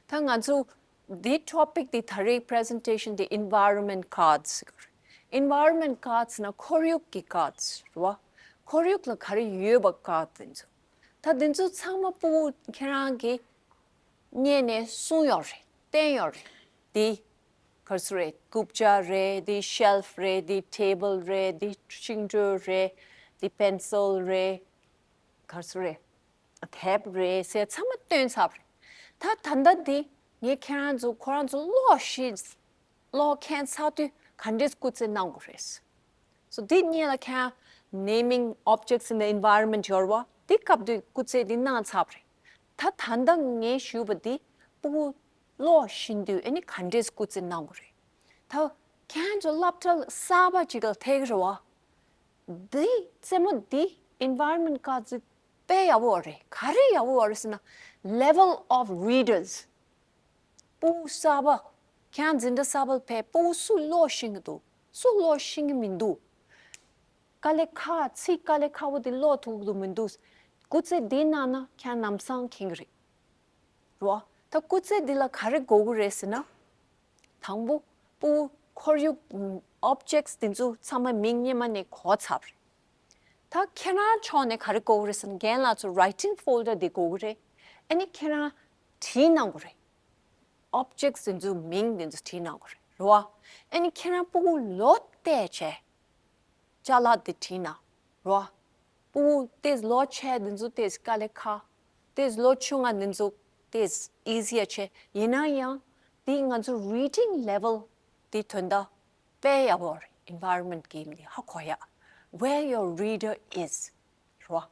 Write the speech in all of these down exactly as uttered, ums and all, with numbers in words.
ད་ང་ཚོ་འདི་topic འདི་ད་རེས་presentation འདི་environment cards ཟེར་གི་རེད། Environment cards ན་ཁོར་ཡུག་གི་cards རེད་བ། ཁོར་ཡུག་ལ་ག་རེ་ཡོད་པ་card དེ་ཚོ། ད་དེ་ཚོ་ཚང་མ་ཕྲུ་གུ་ཁྱེད་རང་གིས་རྙེད་ནས་གསུངས་ཡོད་རེད། བསྟན་ཡོད་རེད། འདི་ག་རེ་ཟེར་རེད། རྐུབ་ཀྱག་རེད། འདི་shelf རེད། འདི་table རེད། འདི་ཤིང་ཐོ་རེད། འདི་pencil རེད། ག་རེ་ཟེར་རེད། དེབ་རེད་ཟེར་ཚང་མ་བཏོན་ཚར་བ་རེད། ད་ད་ལྟ་འདི་ངས་ཁྱེད་རང་ཚོ་ཁོ་རང་ཚོ་ཀློག་ཤེས། ཀློག་མཁན་ཚར་དུས་ག་འདྲས་སྐུལ་ཚིག་གནང་དགོས་རེད། So འདི་གཉིས་ལ་ཁྱེད་རང་naming objects in the environment ཡོད་རེད་བ། འདི་སྐབས་དུས་སྐུལ་ཚིག་འདི་གནང་ཚར་བ་རེད། ད་ད་ལྟ་ངས་ཞུས་པ་འདི་ཕྲུ་གུ་ཀློག་བཞིན་དུས་ཨ་ནི་ག་འདྲས་སྐུལ་ཚིག་གནང་དགོས་རེད། ད་ཁྱེད་རང་ཚོ་སློབ་གྲྭ་གསར་པ་ཅིག་ལ་ཐེག་རེད་བ། འདི་རྩེད་མོ་འདི་environment ག་ཚོད་དཔེ་ཡག་པོ་རེད། ག་རེ་ཡག་པོ་རེད་ཟེར་ན་level of readers ཕྲུ་གུ་གསར་པ། ཁྱེད་རང་འཛིན་གྲྭ་གསར་པ་ལ་ཕེབས། ཕྲུ་གུ་སུ་ཀློག་ཤེས་ཀྱི་འདུག་སུ་ཀློག་ཤེས་ཀྱི་མི་འདུག་དཀའ་ལས་ཁག་ཚིག་དཀའ་ལས་ཁག་པོ་དེ་ཀློག་ཐུབ་ཀྱི་འདུག་མི་འདུག་སྐུལ་ཚིག་འདི་གནང་ན་ཁྱེད་རང་ལམ་སང་མཁྱེན་གྱི་རེད། རོ། ད་སྐུལ་ཚིག་འདི་ལ་ག་རེ་དགོས་ཀྱི་རེད་ཟེར་ན། དང་པོ། ཕྲུ་གུ་ཁོར་ཡུག objects དེ་ཚོ་ཚང་མ་མིང་སྔོན་མ་ནས་གོ་ཚར་བ་རེད། ད་ཁྱེད་རང་ཕྱོགས་ནས་ག་རེ་དགོས་ཀྱི་རེད་ཟེར་ན། རྒན་ལགས་ཚོ་writing folder དེ་དགོས་ཀྱི་རེད། ཨ་ནི་ཁྱེད་རང་བྲིས་གནང་དགོས་རེད། objects དེ་ཚོ་མིང་དེ་ཚོ་བྲིས་གནང་དགོས་རེད། རོ། ཨ་ནི་ཁྱེད་རང་ཕྲུ་གུ་ལོ་བལྟས་བྱས། ཅ་ལག་དེ་བྲིས་ན། རོ། ཕྲུ་གུ་དེ་ལོ་ཆེ་དེ་ཚོ་དེ་དཀའ་ལས་ཁག་དེ་ལོ་ཆུང་ང་དེ་ཚོ་དེ་easy ཆེ། ཡིན་ན་ཡང་དེ་ང་ཚོ་reading level དེ་དོན་དག་དཔེ་ཡག་པོ་རེད། environment གི་མི་ཧ་གོ་ཡ། Where your reader is རོ།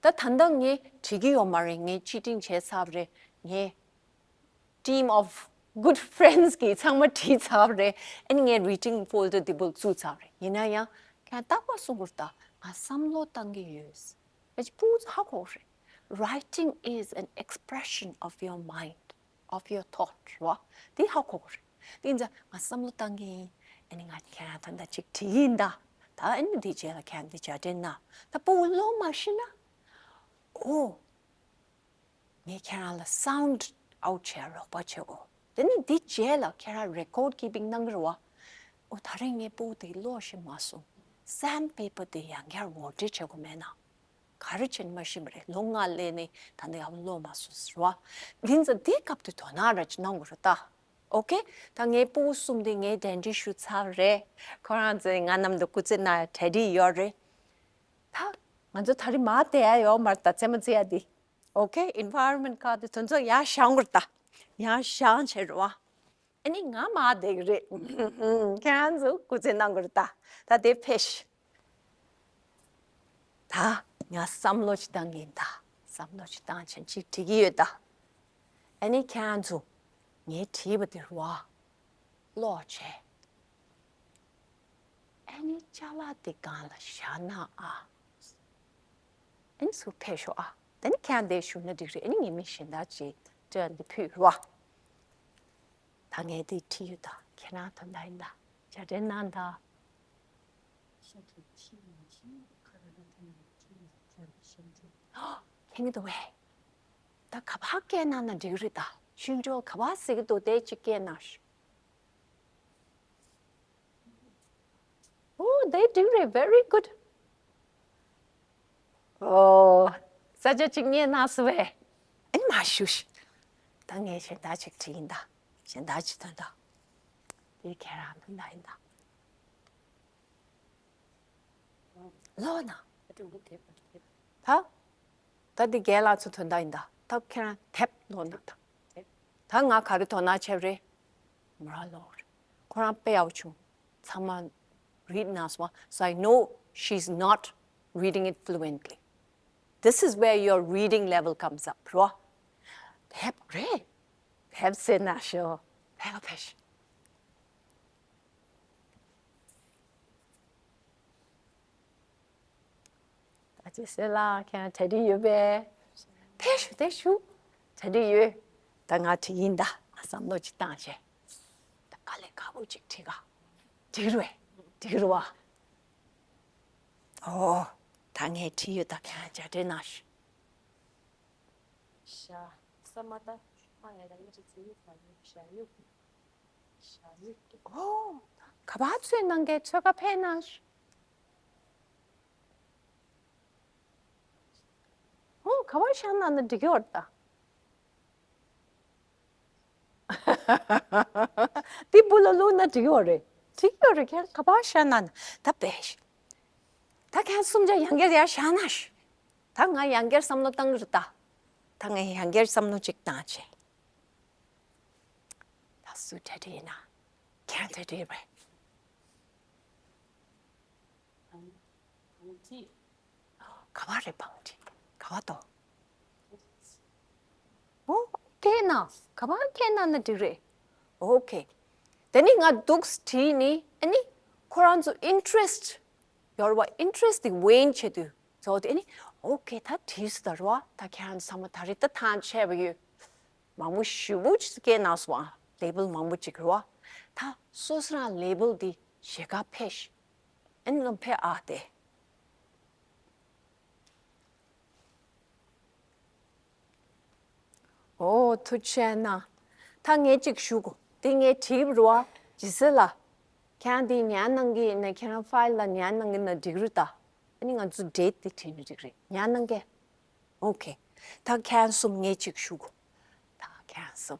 ད་ད་ལྟ་ངས་བྲིས་ཀྱི་ཡོད་མ་རེད། ངས་cheating བྱས་ཚར་བ་རེད། ངས་team of good friends གིས་ཚང་མ་བྲིས་ཚར་བ་རེད། ཨ་ནི་ངས་reading folder དེ་བུ་བཙུགས་ཚར་བ་རེད། ཡིན་ན་ཡང་ཁྱེད་རྟག་པར་གསུང་དགོས་རེད། ད་ང་བསམ་བློ་བཏང་གི་ཡོད། ཨ་ཅེ་ཕྲུ་གུ་ཧ་གོ་རེད། Writing is an expression of your mind, of your thought རོ། དེ་ཧ་གོ་རེད། དེ་ཡིན་ཙང་ང་བསམ་བློ་བཏང་གི་ཡིན། ཨ་ནི་ང་ཁྱེད་རང་ད་ལྟ་ཅིག་བྲིས་ཡིན་ད། ད་ཨ་ནི་དེ་རྗེས་ལ་ཁྱེད་རང་འདི་ཅིག་དྲན་ན། ད་ཕྲུ་གུ་ཀློག་མ་ཤེས་ན། ཨོ། ངས་ཁྱེད་རང་ལ་sound out བྱས་རོགས་པ་བྱེད་དགོས། དེ་ནས་འདི་རྗེས་ལ་ཁྱེད་རང་record keeping གནང་གི་རེད་བ། ཨོ་ད་རེས་ངས་ཕྲུ་གུ་དེ་ཀློག་ཤེས་མ་སོང་། Sandpaper དེ་ཡང་བསྐྱར་ངོ་སྤྲོད་བྱེད་དགོས་མེད་ན། ག་རེ་བྱས་ནས་མ་ཤེས་པ་རེད། ལོ་ལྔ་སླེབས་ནས་ད་ནི་ཡང་ཀློག་མ་སོང་ཟེར་བ། འདི་ཚོ་འདི་སྐབས་དུས་དོ་སྣང་ར་ཅིག་གནང་དགོས་རེད་ད། ཨོ་ཁེ། ད་ངའི་ཕྲུ་གུ་གསུམ་དེ་ངས་གདན་འདྲེན་ཞུ་ཚར་རེད། ཁོ་རང་ཚོས་ང་མཉམ་དུ་སྐུལ་ཚིག་གནང་ཡ་གྲ་སྒྲིག་ཡོད་རེད། ད་ང་ཚོ་ད་རེས་མར་བསྡད་ཡ་ཡོད་མ་རེད་ད། རྩེད་མོ་རྩེ་ཡ་འདི། ཨོ་ཁེ། environment ག་དེ་དོན་ཚོ་ཡར་བཞེངས་དགོས་རེད་ད། ཡར་བཞེངས་བྱས་རེད་བ། ཨ་ནི་ང་མར་བསྡད་ཀྱི་རེད། ཁྱེད་རང་ཚོ་སྐུལ་ཚིག་གནང་དགོས་རེད་ད། ད་དེ་ཕེབས་ཤིག་ད་ང་བསམ་བློ་ཅིག་བཏང་གི་ཡིན་ད། བསམ་བློ་ཅིག་བཏང་བྱས་ཅིག་བྲིས་ཀྱི་ཡོད་ད། ཨ་ནི་ཁྱེད་རང་ཚོ་ངས་བྲིས་པ་དེ་རེད་བ། ཀློག་བྱས། ཨ་ནི་ཅ་ལག་དེ་སྒང་ལ་བཞག་ན་ཨ། ཨ་ནི་ཚུར་ཕེབས་ཤོག་ཨ། ད་ནི་ཁྱེད་རང་འདིར་བཞུགས་ན་འགྲིག་རེད། ཨ་ནི་ངས་མི་གཞན་དག་ཅིག་སྤྲད་འདི་ཕུལ་རོགས། ད་ངས་འདི་བྲིས་ཡོད་ད། ཁྱེད་རང་དོན་དག་ཡིན་ད། བྱ་དྲན་གནང་ད། ཁྱེད་ཀྱི་འདུག་བས། ད་ག་པར་སྐད་གནང་ན་འགྲིག་རེད་ད། ཤིང་ཏོག་ག་པར་ཟེར་གི་འདུག་དེ་ཅིག་སྐད་གནང་ཤོག Oh, they do it very good. Oh, ས་ཆ་གཅིག་རྙེད་གནང་སོང་བས། ཨ་ནི་མར་བཞུགས་ཤིག་ད་ངས་གཞན་དག་ཅིག་བྲིས་ཡིན་ད། གཞན་དག་ཅིག་དོན་དག་དེ་ཁྱེད་རང་དོན་དག་ཡིན་ད། ཀློག་ན། ད། ད་འདི་རྒན་ལགས་ཚོ་དོན་དག་ཡིན་ད། ད་ཁྱེད་རང་དེབ་ཀློག་ན་ད། ད་ང་ག་རེ་དོ་སྣང་བྱས་པ་རེད། མོ་རང་ཀློག་རེད། ཁོ་རང་དཔེ་ཡག་པོ་བྱུང་། ཚང་མ་read གནང་སོང་བ། So I know she's not reading it fluently. This is where your reading level comes up རོ། དེབ་རེད། དེབ་ཟེར་ན་ཤོ། ཕེབས་ཕེབས། ད་ཅི་ཟེར་ལ་ཁྱེད་རང་གྲ་སྒྲིག་ཡོད་པས། ཕེབས་ཤོག་ཕེབས་ཤོག་གྲ་སྒྲིག་ཡོད། ད་ང་བྲིས་ཡིན་ད། ང་བསམ་བློ་ཅིག་བཏང་བྱས། ད་དཀའ་ལས་ཁག་པོ་ཅིག་བྲིས་ག་འགྲིག་རུ་འགྲིག་རུ་བ། ཨོ། ད་ངས་བྲིས་ཡོད་ད། ཁྱེད་རང་གྲ་སྒྲིག་གནང་ཤོག་ཤ། ས་མ་ད། ཨོ། ག་པར་ཚོད་གནང་གི། ཚོད་ཀ་ཕེབས་ན། ཨོ། ག་པར་བཞག་ན་ན་འགྲིག་གི་ཡོད་རེད་ད། འདི་སྦུག་ལ་བླུགས་ན་འགྲིག་གི་ཡོད་རེད། འགྲིག་གི་ཡོད་རེད། ཁྱེད་ག་པར་བཞག་ན་ན། ད་བས་ཤིག་ད་ཁྱེད་གསུམ་ཆ་ཡང་བསྐྱར་ཡར་བཞག་ན་ཤིག་ད་ང་ཡང་བསྐྱར་བསམ་བློ་བཏང་གི་རེད་ད། ད་ངས་ཡང་བསྐྱར་བསམ་བློ་ཅིག་བཏང་བྱས། ད་སུ་གྲ་སྒྲིག་ཡིན་ན། ཁྱེད་གྲ་སྒྲིག་རེད། ག་པར་རེད་བང་ཁྲི། ག་པར་དོ། ཨོ། ཁྱེད་ན། ག་པར་ཁྱེད་ན་ན་འགྲིག་རེད། ཨོ་ཁེ། དེ་ནི་ང་འདུག་བྲིས་ནི། ཨ་ནི་ཁོ་རང་ཚོ་ཨིན་ཊི་རེ་སི་ཊི་ཡོད་རེད་བ། ཨིན་ཊི་རེ་སི་ཊི་དེ་ཝེན་བྱེད་དུས་ཚོ་དེ། ཨ་ནི་ཨོ་ཁེ། ད་བྲིས་སུ་ད་རེད་བ། ད་ཁྱེད་རང་ཚང་མ་ད་རེད་ད། ཐང་ཆད་པ་ཡོད། མང་པོ་ཞེ་པོ་ཅིག་སྐད་ནང་སོང་ཨ། ལེ་བལ་མང་པོ་ཅིག་རེད་བ། ད་སོ་སོ་རང་ལེ་བལ་འདི་ཞེ་དགའ་ཕེབས་ཤིག་ཨེ་ནི་ལོ་ཕེ་ཨ་དེ། ཨོ། ཐུགས་རྗེ་གནང་། ད་ངས་ཅིག་ཞུ་གོ། འདི་ངས་བྲིས་པ་རེད་བ། ཇི་སི་ལ། ཁྱེད་རང་འདི་ཉར་གནང་གི་ཡིན་ན། ཁྱེད་རང་ཕའིལ་ལ་ཉར་གནང་གི་ན་འགྲིག་རེད་ད། ཨ་ནི་ང་ཚོ་ཌེ་ཊི་འདི་བྲིས་ན་འགྲིག་རེད། ཉར་གནང་གི། ཨོ་ཁེ། ད་ཁྱེད་རང་གསུམ་ངས་ཅིག་ཞུ་གོ། ད་ཁྱེད་རང་གསུམ།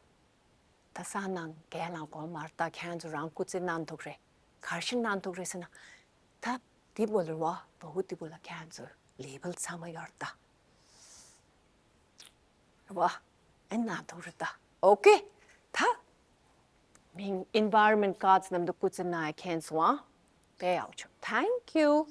ད་སང་ནངས་རྒན་ལགས་དགོངས་མ་རེད་ད། ཁྱེད་རང་ཚོ་རང་སྐུ་ཚེ་གནང་ཐུབ་རེད། ག་རེ་ཞིག་གནང་ཐུབ་རེད་ཟེར་ན། ད་འདི་པོ་ལ་རེད་བ། བ་གུ་འདི་པོ་ལ་ཁྱེད་རང་ཚོ་ལེ་བལ་ཚང་མ་ཡོད་རེད་ད། རེད་བ། ཨེ་གནང་ཐུབ་རེད་ད། ཨོ་ཁེ། ད་མིང་ཨེན་ཝའི་རོན་མེན་ཊི་གཱཌ་རྣམས་དུ་སྐུ་ཚེ་གནང་ཡ་མཁྱེན་སོང་ཨ། དཔེ་ཡག་བྱུང་། Thank you།